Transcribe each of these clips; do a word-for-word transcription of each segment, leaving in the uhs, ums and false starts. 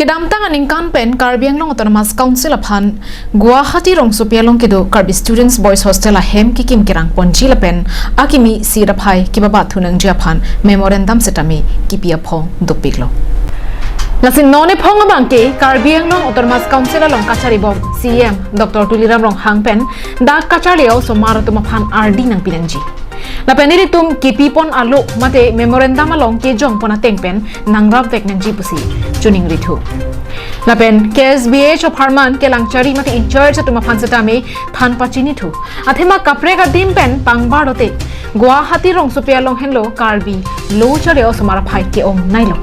Kedamtang aningkan pen Karbi Anglong Autonomous Council aphan Guwahati rongsopi along kedo Karbi Students Boys Hostel ahem kekim kerang ponji lapen akimi si raphai kebabat thunangji aphan memorandum setame kipi aphong dopiklo. Lasi non ephong abangke Karbi Anglong Autonomous Council along kacharibom C E M Doctor Tuliram Ronghang pen dak kacharli osomar atum aphan ardi nangpinangji. Lapen ilitum kipipon alo mate memorandum along kejongpon ateng pen nangrapvek nangji pusi choningrithu. Lapen K S B H apharman kelangchari mate in-charge atum aphan setame than pachinithu. Athema kaprek adim pen pangbar lote Guwahati rongsopi along henlo Karbi lo charli osomar aphai ke-ong nailo.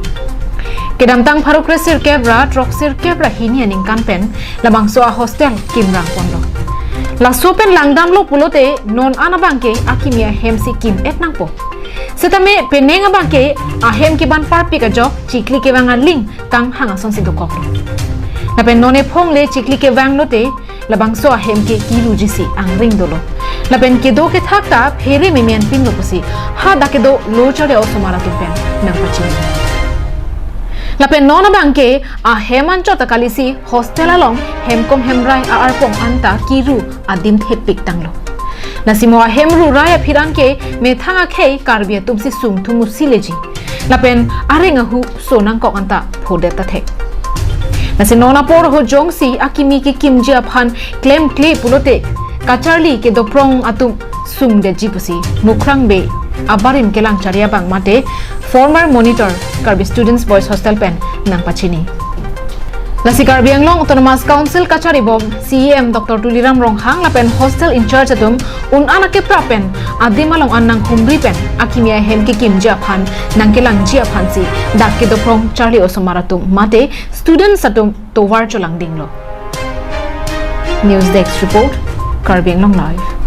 Kedamtang pharo kre sirkep ra throk sirkep ra hini aningkan pen labangso a hostel kimrang ponlo. Laso pen langdamlo pulote non an abangke akimi ahem si kim-et nangpo. Setame penang abangke ahem keban parpik ajok chikli kevang aling kanghang asonsi dokoklo. Lapen non ephong le chikli kevang lote labangso ahem ke kiruji si angring dolo. Lapen kedo kethak ta phere memen pinlo pusi hadak kedo lo charli osomar atum pen nangpachini. Lapen non abangke ahem anchot ta kalisi hostel along hemkong hemrai a-arpong anta kiru adim thepik tanglo. Lasi mo ahem rurai aphiran ke methang akhei Karbi atum si sungthu musi leji. Lapen areng ahu so nangkok anta phodet ta thek. Lasi non apor ho jongsi akimi kekimji aphan klemkle pulote kacharli kedoprong atum sungdetji pusi Mukrang Bey abarim kelangchari abang mate former monitor Karbi Students Boys Hostel pen nangpachini. Lasi Karbi Anglong Autonomous Council kacharibom C E M Doctor Tuliram Ronghang lapen hostel in-charge atum un-an akeprap pen adim along an nanghumri pen akimi ahem kekimji aphan nangkelangji aphansi dak kedoprong charli osomar atum mate students atum tovar cholangdinglo. News Desk Report, Karbi Anglong Live.